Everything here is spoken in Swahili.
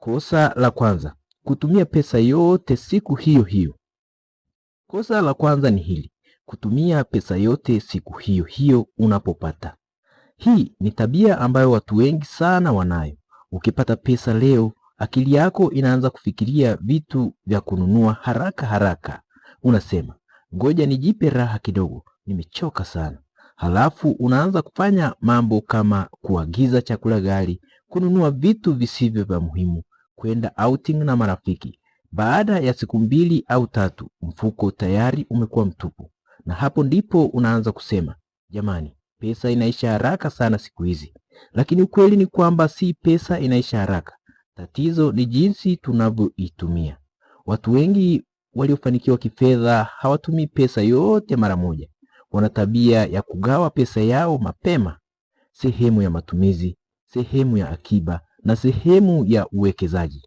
Kosa la kwanza, kutumia pesa yote siku hiyo hiyo. Kosa la kwanza ni hili, kutumia pesa yote siku hiyo hiyo unapopata. Hii ni tabia ambayo watu wengi sana wanayo. Ukipata pesa leo, akili yako inaanza kufikiria vitu vya kununua haraka haraka. Unasema, ngoja nijipe raha kidogo, nimechoka sana. Halafu unaanza kufanya mambo kama kuagiza chakula ghali, kununua vitu visivyo vya muhimu, kwenda outing na marafiki. Baada ya siku mbili au tatu, mfuko tayari umekuwa mtupu, na hapo ndipo unaanza kusema, jamani, pesa inaisha haraka sana siku hizi. Lakini ukweli ni kwamba si pesa inaisha haraka, tatizo ni jinsi tunavyoitumia. Watu wengi waliofanikiwa kifedha hawatumii pesa yote mara moja. Wana tabia ya kugawa pesa yao mapema, sehemu ya matumizi, sehemu ya akiba na sehemu ya uwekezaji.